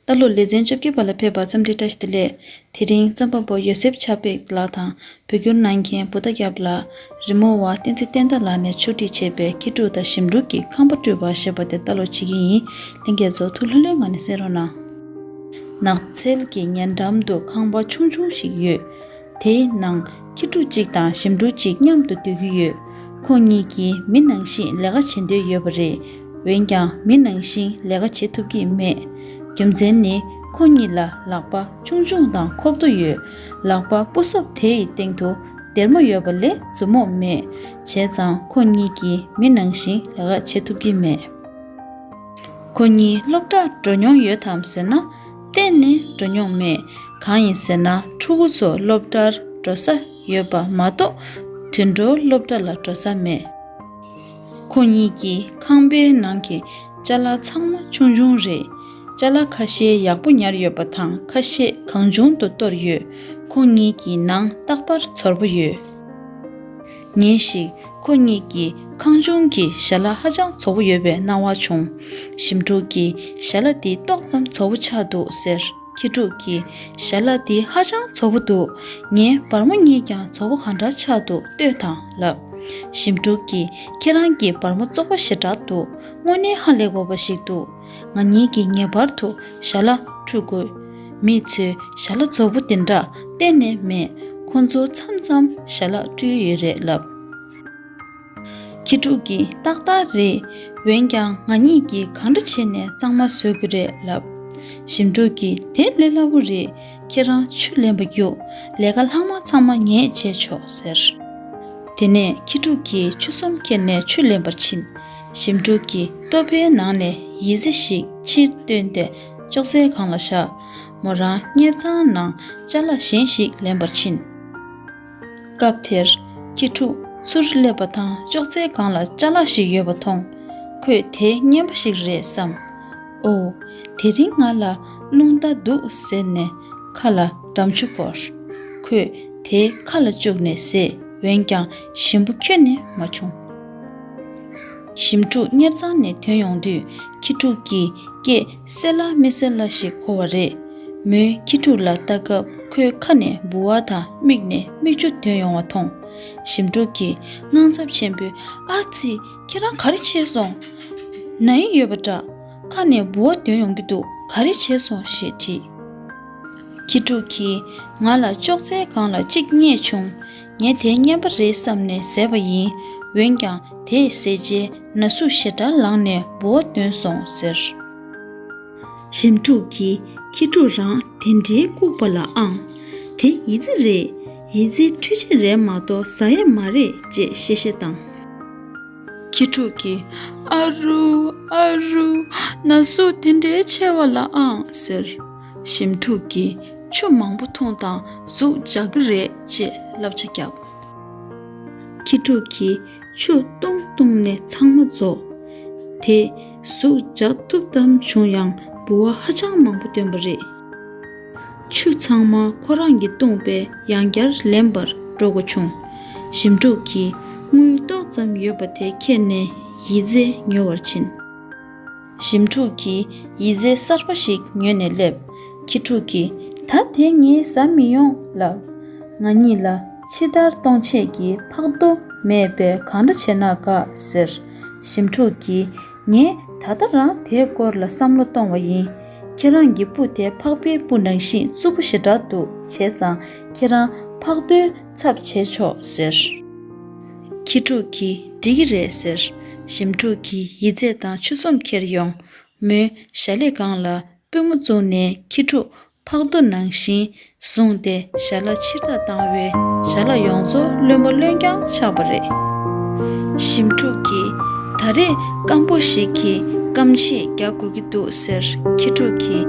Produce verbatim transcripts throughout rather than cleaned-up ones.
ལྟ་ཀློག་ལེ་ཚན་བཅོ་བརྒྱད་པ་ལ་ཕེབས་པར་འཚམས་འདྲི་བཀྲ་ཤིས་བདེ་ལེགས། དེ་རིང་རྩོམ་པ་པོ་ཡོ་སེབ་ཆབ་སྤེལ་ལགས་དང་བོད་བསྒྱུར་གནང་མཁན་བུ་ད་རྒྱབ་ལགས། རི་མོ་བ་བསྟན་འཛིན་བསྟན་དར་ལགས་ནས་ཕྱོགས་སྒྲིག་བྱས་པའི་ཁྱི་ཕྲུག་དང་ཞིམ་ཕྲུག་གི་ཁང་པ་སྤྲུལ་པ་ཞེས་པ་དེ་ལྟ་ཀློག་བྱེད་ཀྱི་ཡིན། ལྷན་རྒྱས་ཚོ་ཐུགས་ལྷོད་ལྷོད་ངང་ནས་གསན་རོགས་གནང་། ནགས་ཚལ་གྱི་ཉེ་འགྲམ་དུ་ཁང་པ་ཆུང་ཆུང་ཞིག་ཡོད། དེའི་ནང་ཁྱི་ཕྲུག་ཅིག་དང་ཞིམ་ཕྲུག་ཅིག་མཉམ་དུ་སྡོད་ཀྱི་ཡོད། ཁོ་གཉིས་ཀྱིས་མི་ནང་བཞིན་ལས་ཀ་བྱེད་འདོད་ཡོད་པ་རེད། འོན་ཀྱང་མི་ནང་བཞིན་ལས་ཀ་བྱེད་ཐུབ་ཀྱི་མེད། རྒྱུ་མཚན་ནི་ཁོ་གཉིས་ལ་ལག་པ་ཆུང་ཆུང་དང་ཁོབ་རྡོ་ཡོད། ལག་པ་སྤུ་གསོབ་དེ་ཡི་སྟེང་དུ་སྡེར་མོ་ཡོད་པ་ལས་མཛུབ་མོ་མེད། བྱས་ཙང་ཁོ་གཉིས་ཀྱིས་མི་ནང་བཞིན་ལས་ཀ་བྱེད་ཐུབ་ཀྱི་མེད། ཁོ་གཉིས་སློབ་གྲྭར་འགྲོ་མྱོང་ཡོད་དམ་ཟེར་ན། གཏན་ནས་འགྲོ་མྱོང་མེད། གང་ཡིན་ཟེར་ན་ཕྲུ་གུ་ཚོ་སློབ་གྲྭར་འགྲོ་ས་ཡོད་པ་མ་གཏོགས་དུད་འགྲོ་སློབ་གྲྭ་ལ་འགྲོ་ས་མེད། ཁོ་གཉིས་ཀྱི་ཁང་པའི་ནང་གི་ཅ་ལག་ཚང་མ་ཆུང་ཆུང་རེད། ཅ་ལག་ཁ་ཤས་ཡག་པོ་ཉར་ཡོད་པ་དང་ཁ་ཤས་གང་བྱུང་དུ་གཏོར་ཡོད། ཁོ་གཉིས་ཀྱི་ནང་རྟག་པར་ཚོར་པོ་ཡོད། ཉིན་ཞིག་ཁོ་གཉིས་ཀྱིས་ཁང་ཆུང་གི་ཞལ་ལག་ཧ་ཅང་བཙོག་པོ་ཡོད་པའི་སྣང་བ་བྱུང་། ཞིམ་ཕྲུག་གིས་ཞལ་ལག་འདི་ཏོག་ཙམ་བཙོག་པོ་ཆགས་འདུག་ཟེར། ཁྱི་ཕྲུག་གིས་ཞལ་ལག་འདི་ཧ་ཅང་བཙོག་པོ་འདུག་ངའི་སྦར་མོ་གཉིས་ཀྱང་བཙོག་པོ་གང་འདྲ་ཆགས་འདུག་ལྟོས་དང་ལབ། ཞིམ་ཕྲུག་གིས་ཁྱེད་རང་གི་སྦར་མོ་བཙོག་པ་ཞེ་དྲག་འདུག་དངོས་གནས་ཧ་ལས་དགོས་པ་ཞིག་འདུག་ང་གཉིས་ཀྱིས་ངེས་པར་དུ་ཞལ་ལག་འཁྲུད་དགོས། མི་ཚོས་ཞལ་ལག་བཙོག་པོ་དེ་འདྲ་གཏན་ནས་མེད། ཁོ་ཚོ་མཚམས་མཚམས་ཞལ་ལག་འཁྲུད་ཡོད་རེད་ལབ། ཁྱི་ཕྲུག་གིས་ཏག་ཏག་རེད། འོན་ཀྱང་ང་གཉིས་ཀྱིས་གང་འདྲ་བྱས་ནས་གཙང་མ་བཟོ་དགོས་རེད་ལབ། ཞིམ་ཕྲུག་གིས་དེ་ལས་སླ་པོ་རེད། ཁྱེད་རང་ཆུ་ལེན་པ་རྒྱུགས། ལས་ཀ་ལྷག་མ་ཚང་མ་ངས་བྱས་ཆོག་ཟེར། དེ་ནས་ཁྱི་ཕྲུག་གིས་ཆུ་ཟོམ་ཁྱེར་ནས་ཆུ་ལེན་པར་ཕྱིན། ཞིམ་ཕྲུག་གིས་ལྟོ་ཕའི་ནང་ནས་ཡི་ཙི་ཞིག་ཕྱིར་བཏོན་ཏེ་ཅོག་ཙེའི་སྒང་ལ་བཞག་མོ་རང་གཉེར་ཚང་ནང་ཅ་ལག་གཞན་ཞིག་ལེན་པར་ཕྱིན། སྐབས་དེར་ཁྱི་ཕྲུག་ཚུར་སླེབས་པ་དང་ཅོག་ཙེའི་སྒང་ལ་ཅ་ལག་ཞིག་ཡོད་པ་མཐོང་། ཁོས་དེ་རྔན་པ་ཞིག་རེད་བསམ། ཨོ། དེ་རིང་ང་ལ་རླུང་རྟ་འདུག་ཟེར་ནས་ཁ་ལ་འགྲམ་ཆུ་བསྐོར། ཁོས་དེ་ཁ་ལ་བཅུག་ནས་བཟས། འོན་ཀྱང་ཞིམ་པོ་ཁྱོན་ནས་མ་བྱུང་། ཞིམ་ཕྲུག་གཉེར་ཚང་ནས་ཐོན་ཡོང་དུས་ཁྱི་ཕྲུག་གིས་སྐད་སེ་ལ་མི་སེ་ལ་ཞིག་གོ་བ་རེད། མོས་ཁྱི་ཕྲུག་ལ་ལྟ་སྐབས་ཁོའི་ཁ་ནས་ལྦུ་བ་དང་མིག་ནས་མིག་ཆུ་ཐོན་ཡོང་བ་མཐོང་། ཞིམ་ཕྲུག་གིས་དངངས་འཚབ་ཆེན་པོས་ཨ་ཙི། ཁྱེད་རང་ག་རེ་བྱས་སོང་། ན་ཡི་ཡོད་པ་འདྲ། ཁ་ནས་ལྦུ་བ་ཐོན་ཡོང་གི་འདུག་ག་རེ་བྱས་སོང་ཞེས་དྲིས། ཁྱི་ཕྲུག་གིས་ང་ལ་ཅོག་ཙེའི་སྒང་ལ་གཅིག་རྙེད་བྱུང་། ངས་དེ་རྔན་པ་རེད་བསམ་ནས་བཟས་པ་ཡིན། འོན་ཀྱང་དེས་བཟས་རྗེས་ན་ཟུག་ཞེ་དྲག་ལངས་ནས་ལྦུ་བ་ཐོན་སོང་ཟེར། ཞིམ་ཕྲུག་གིས་ཁྱི་ཕྲུག་རང་དེ་འདྲའི་ལྐུགས་པ་ལ་ཨང་། དེ་ཡི་ཙི་རེད། ཡི་ཙི་འཁྲུད་བྱེད་རེད་མ་གཏོགས་ཟ་ཡས་མ་རེད་ཅེས་གཤེ་གཤེ་བཏང་། ཁྱི་ཕྲུག་གིས་ཨ་རུ་ཨ་རུ། ན་ཟུག་དེ་འདྲའི་ཆེ་བ་ལ་ཨང་ཟེར། ཞིམ་ཕྲུག་གིས་ཆུ་མང་པོ་འཐུང་དང་གཟུགས་འཇགས་ཀྱི་རེད་ཅེས་བསླབ་བྱ་བརྒྱབ། ཁྱི་ཕྲུག་གིས་ཆུ་བཏུང་བཏུང་ནས་ཚང་མ་རྫོགས། དེས་གཟུགས་འཇགས་ཐུབ་ཙམ་བྱུང་ཡང་ལྦུ་བ་ཧ་ཅང་མང་པོ་བཏོན་པ་རེད། ཆུ་ཚང་མ་ཁོ་རང་གིས་བཏུངས་པས་ཡང་བསྐྱར་ལེན་པར་འགྲོ་དགོས་བྱུང་། ཞིམ་ཕྲུག་གིས་དངུལ་ཏོག་ཙམ་ཡོད་པ་དེ་ཁྱེར་ནས་ཡི་ཙི་ཉོ་བར་ཕྱིན། ཞིམ་ཕྲུག་གིས་ཡི་ཙི་གསར་པ་ཞིག་ཉོས་ནས་སླེབས། ཁྱི་ཕྲུག་གིས་ད་དེ་ངས་ཟ་མི་ཡོང་ལབ། ང་གཉིས་ལ་ཕྱི་བདར་གཏོང་ཆེད་ཀྱི་ཕག་རྡོ་མེད་པས་གང་འདྲ་བྱས་ན་དགའ་ཟེར། ཞིམ་ཕྲུག་གིས་ངས་ད་ལྟ་རང་དེའི་སྐོར་ལ་བསམ་བློ་གཏོང་བ་ཡིན། ཁྱེད་རང་གི་སྤུ་དེ་ཕག་པའི་སྤུ་ནང་བཞིན་རྩུབ་པོ་ཞེ་དྲག་འདུག་བྱས་ཙང་ཁྱེད་རང་ཕག་རྡོའི་ཚབ་བྱེད་ཆོག་ཟེར། ཁྱི་ཕྲུག་གིས་འགྲིག་གི་རེད་ཟེར། ཞིམ་ཕྲུག་གིས་ཡི་ཙི་དང་ཆུ་ཟོམ་ཁྱེར་ཡོང་། མོས་ཞལ་ལས་སྒང་ལ་པུས་མོ་བཙུགས་ནས་ཁྱི་ཕྲུག་ཕག་རྡོ་ནང་བཞིན་བཟུང་སྟེ་ཞལ་ལག་ཕྱིར་བདར་བཏང་བས་ཞལ་ལག་ཡོངས་རྫོགས་རློན་པ་རློན་རྐྱང་ཆགས་པ་རེད། ཞིམ་ཕྲུག་གིས་ད་རེས་སྐམ་པོ་ཞིག་གིས་སྐམ་ཕྱེད་རྒྱག་དགོས་ཀྱི་འདུག་ཟེར། ཁྱི་ཕྲུག་གིས་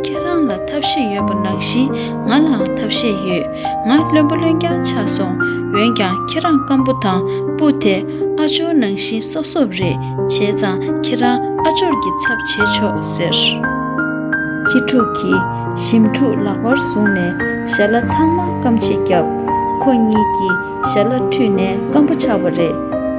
ཁྱེད་རང་ལ་ཐབས་ཤེས་ཡོད་པ་ནང་བཞིན་ང་ལའང་ཐབས་ཤེས་ཡོད། ང་རློན་པ་རློན་རྐྱང་ཆགས་སོང་། འོན་ཀྱང་ཁྱེད་རང་སྐམ་པོ་དང་སྤུ་དེ་ཨ་ཅོ་ནང་བཞིན་སོབ་སོབ་རེད། བྱས་ཙང་ཁྱེད་རང་ཨ་ཅོར་གྱི་ཚབ་བྱེད་ཆོག་ཟེར། ཁྱི་ཕྲུག་གིས་ཞིམ་ཕྲུག་ལག་པར་བཟུང་ནས་ཞལ་ལག་ཚང་མ་སྐམ་ཕྱེད་བརྒྱབ། ཁོ་གཉིས་ཀྱིས་ཞལ་ལག་འཁྲུད་ནས་སྐམ་པོ་ཆགས་པ་རེད།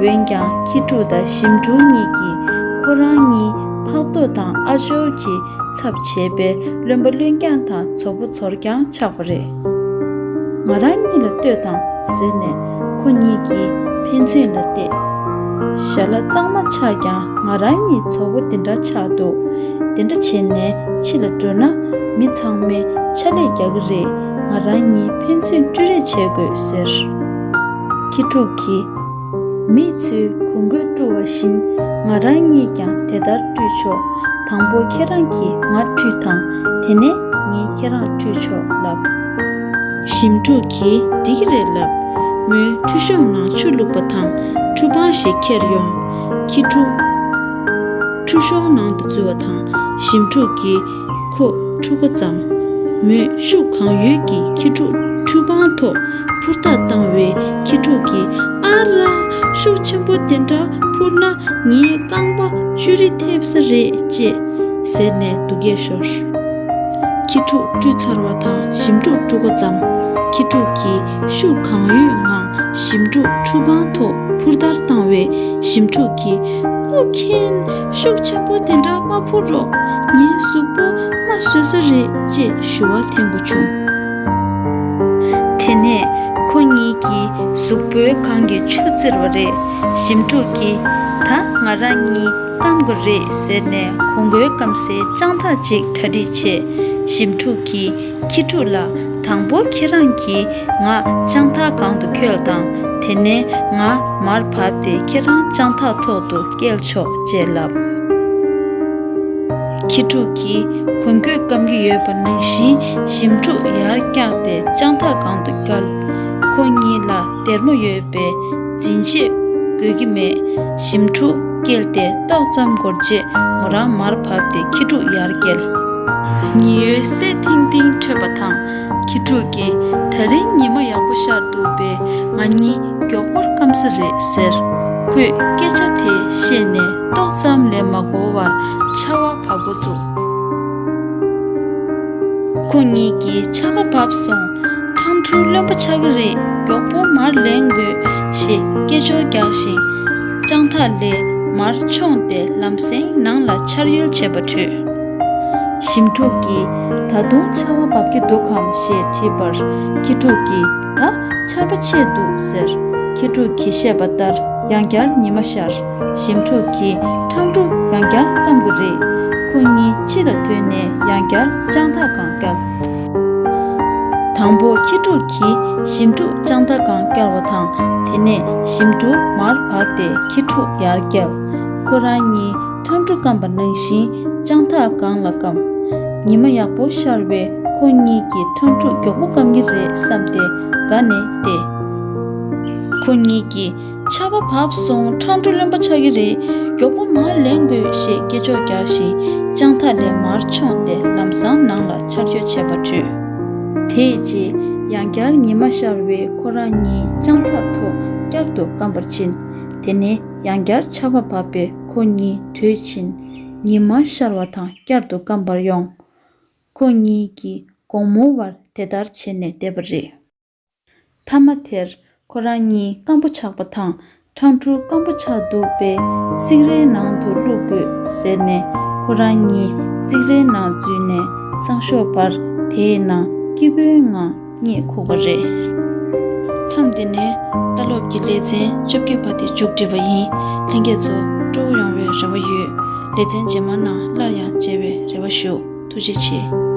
འོན་ཀྱང་ཁྱི་ཕྲུག་དང་ཞིམ་ཕྲུག་གཉིས་ཀྱིས་ཁོ་རང་གཉིས་ ཕག་ཏོ་དང་ཨ་ཇོ་གི་ཚབ་བྱས་པའི་བློན་པོ་བློན་རྐྱང་དང་ཚོ་པོ་ཚོར་རྐྱང་ཆགས་པ་རེད། ང་རང་གཉིས་ལ་ལྟོས་དང་ཟེར་ནས་ཁོ་གཉིས་ཀྱིས་ཕན་ཚུན་ལ་བལྟས། ཞལ་ལག་གཙང་མ་ཆགས་ཀྱང་ང་རང་གཉིས་ཚོ་པོ་འདི་འདྲ་ཆགས་འདུག་དེ་འདྲ་བྱས་ནས་ཕྱི་ལ་འགྲོ་ན་མི་ཚང་མས་ཕྱག་ལས་རྒྱག་གི་རེད། ང་རང་གཉིས་ཕན་ཚུན་སྤྲོད་རེས་བྱེད་དགོས་ཟེར། ཁྱི་ཕྲུག་གིས། མི་ཚོས་གོས་འགོས་བཀྲུ་བ་བཞིན་ང་རང་གཉིས་ཀྱང་དེ་ལྟར་བཀྲུས་ཆོག་དང་པོ་ཁྱེད་རང་གིས་ང་བཀྲུས་དང་། དེ་ནས་ངས་ཁྱེད་རང་བཀྲུས་ཆོག་ལབ། ཞིམ་ཕྲུག་གིས་འགྲིག་གི་རེད་ལབ། མོས་ཁྲུས་གཤོང་ནང་ཆུ་བླུགས་པ་དང་ཁྲུས་པང་ཞིག་ཁྱེར་ཡོང་། ཁྱི་ཕྲུག་ཁྲུས་གཤོང་ནང་དུ་འཛུལ་བ་དང་ཞིམ་ཕྲུག་གིས་ཁོ་འཁྲུ་འགོ་བརྩམས། མོས་ཤུགས་གང་ཡོད་ཀྱིས་ཁྱི་ཕྲུག་ཁྲུས་པང་ཐོག་འཕུར་རྟགས་བཏང་བས། ཁྱི་ཕྲུག་གིས་ཨ་ར། ཤུགས་ཆེན་པོ་དེ་འདྲ་འཕུར་ན་ངའི་རྐང་པ་བཅུ་རི་ཐེབས་ས་རེད་ཅེས་ཟེར་ནས་སྡུག་སྐད་ཤོར། ཁྱི་ཕྲུག་བཀྲུས་ཚར་བ་དང་ཞིམ་ཕྲུག་འཁྲུ་འགོ་བརྩམས། ཁྱི་ཕྲུག་གིས་ཤུགས་གང་ཡོད་ངང་ཞིམ་ཕྲུག་ཁྲུས་པང་ཐོག་འཕུར་རྟགས་བཏང་བས། ཞིམ་ཕྲུག་གིས་སྐུ་མཁྱེན། ཤུགས་ཆེན་པོ་དེ་འདྲ་མ་འཕུར་རོགས། ངའི་གཟུགས་པོ་རྨ་བཟོས་ས་རེད་ཅེས་ཞུ་བ་འཐེན་དགོས་བྱུང་། དེ་ནས་ཁོ་གཉིས་ཀྱིས་གཟུགས་པོའི་སྒང་གི་ཆུ་བཙིར་བ་རེད། ཞིམ་ཕྲུག་གིས་ད་ང་རང་གཉིས་སྐམ་དགོས་རེད་ཟེར་ནས་གོས་འགོས་སྐམ་སའི་དཔྱང་ཐག་ཅིག་གྲ་སྒྲིག་བྱས། ཞིམ་ཕྲུག་གིས་ཁྱི་ཕྲུག་ལ་དང་པོ་ཁྱེད་རང་གིས་ང་དཔྱང་ཐག་སྒང་དུ་འཁོལ་དང་། དེ་ནས་ང་མར་བབས་ཏེ་ཁྱེད་རང་དཔྱང་ཐག་ཐོག་ཏུ་བསྐྱལ་ཆོག་ཅེས་ལབ། ཁྱི་ཕྲུག་གིས་གོས་འགོས་སྐམ་གྱི་ཡོད་པ་ནང་བཞིན་ཞིམ་ཕྲུག་ཡར་བཀྱགས་ཏེ་དཔྱང་ཐག་སྒང་དུ་བསྐྱལ། ཁོ་གཉིས་ལ་སྡེར་མོ་ཡོད་པས་འཛིན་ཆས་དགོས་ཀྱི་མེད། ཞིམ་ཕྲུག་བསྐྱལ་ཏེ་ཏོག་ཙམ་འགོར་རྗེས་མོ་རང་མར་བབས་ཏེ་ཁྱི་ཕྲུག་ཡར་བསྐྱལ། ཉི་འོད་སེར་ཐིང་ཐིང་འཕྲོས་པ་དང་། ཁྱི་ཕྲུག་གིས་ད་རིང་ཉི་མ་ཡག་པོ་ཤར་འདུག་པས་ང་གཉིས་མགྱོགས་པོར་སྐམ་ས་རེད་ཟེར། ཁོས་སྐད་ཆ་དེ་བཤད་ནས་ཏོག་ཙམ་ལས་མ་འགོར་བར་ཆར་པ་བབས་འགོ་བཙུགས། ཁོ་གཉིས་ཀྱིས་ཆར་པ་བབས་སོང་། ཁྲང་ཕྲུག་རློན་པ་ཆགས་ཀྱི་རེད། མགྱོགས་པོ་མར་ལེན་དགོས་ཞེས་སྐད་ཅོར་རྒྱག་བཞིན་དཔྱང་ཐག་ལས་མར་མཆོངས་ཏེ་ལམ་སེང་ནང་ལ་འཆར་ཡོལ་བྱེད་པར་བྲོས། ཞིམ་ཕྲུག་གིས་ད་དུང་ཆར་པ་བབས་ཀྱི་འདུག་གམ་ཞེས་དྲིས་པར། ཁྱི་ཕྲུག་གིས་ད་ཆར་པ་ཆད་འདུག་ཟེར། ཁྱི་ཕྲུག་གིས་བཤད་པ་ལྟར་ཡང་བསྐྱར་ཉི་མ་ཤར། ཞིམ་ཕྲུག་གིས་ཁྲང་ཕྲུག་ཡང་བསྐྱར་སྐམ་དགོས་རེད། ཁོ་གཉིས་ཕྱི་ལ་ཐོན་ནས་ཡང་བསྐྱར་དཔྱང་ཐག་སྒང་བསྐྱལ། དང་པོ་ཁྱི་ཕྲུག་གིས་ཞིམ་ཕྲུག་དཔྱང་ཐག་སྒང་བསྐྱལ་བ་དང་། དེ་ནས་ཞིམ་ཕྲུག་མར་བབས་ཏེ་ཁྱི་ཕྲུག་ཡར་བསྐྱལ། ཁོ་རང་གཉིས་ཁྲང་ཕྲུག་སྐམ་པ་ནང་བཞིན་དཔྱང་ཐག་སྒང་ལ་སྐམ། ཉི་མ་ཡག་པོ་ཤར་བས་ཁོ་གཉིས་ཀྱིས་ཁྲང་ཕྲུག་མགྱོགས་པོ་སྐམ་གྱི་རེད་བསམ་སྟེ་དགའ་ནས་བལྟས། ཁོ་གཉིས་ཀྱིས་ཆར་པ་བབས་སོང་། ཁྲང་ཕྲུག་རློན་པ་ཆགས་ཀྱི་རེད། མགྱོགས་པོ་མར་ལེན་དགོས་ཞེས་སྐད་ཅོར་རྒྱག་བཞིན་དཔྱང་ཐག་ལས་མར་མཆོངས་ཏེ་ལམ་སང་ནང་ལ་འཆར་ཡོལ་བྱེད་པར་བྲོས། དེའི་རྗེས་ཡང་བསྐྱར་ཉི་མ་ཤར་བས་ཁོ་རང་གཉིས་དཔྱང་ཐག་ཐོག་བསྐྱར་དུ་སྐམ་པར་ཕྱིན། དེ་ནས་ཡང་བསྐྱར་ཆར་པ་བབས་པས་ཁོ་གཉིས་བྲོས་ཕྱིན། ཉི་མ་ཤར་བ་དང་བསྐྱར་དུ་སྐམ་པར་ཡོང་། ཁོ་གཉིས་ཀྱིས་དགོང་མོ་བར་དེ་ལྟར་བྱས་ནས་བསྡད་པ་རེད། མཐའ་མ་དེར་ཁོ་རང་གཉིས་སྐམ་པོ་ཆགས་པ་དང་ཁྲང་ཕྲུག་སྐམ་པོ་ཆགས་འདུག་པས་སིག་རའི་ནང་དུ་བླུག་དགོས་ཟེར་ནས་ཁོ་རང་གཉིས་སིག་རའི་ནང་འཛུལ་ནས་སང་ཞོགས་བར་དེའི་ནང་སྐྱིད་པོའི་ངང་གཉིད་ཁུག་པ་རེད། མཚམས་འདི་ནས་ལྟ་ཀློག་གི་ལེ་ཚན་བཅོ་བརྒྱད་པ་དེ་མཇུག་བསྒྲིལ་བ་ཡིན། ལྷན་རྒྱས་ཚོ་སྤྲོ་བོ་ཡོང་བའི་རེ་བ་ཡོད། ལེ་ཚན་རྗེས་མ་ནང་སླར་ཡང་མཇལ་བའི་རེ་བ་ཞུ། ཐུགས་རྗེ་ཆེ།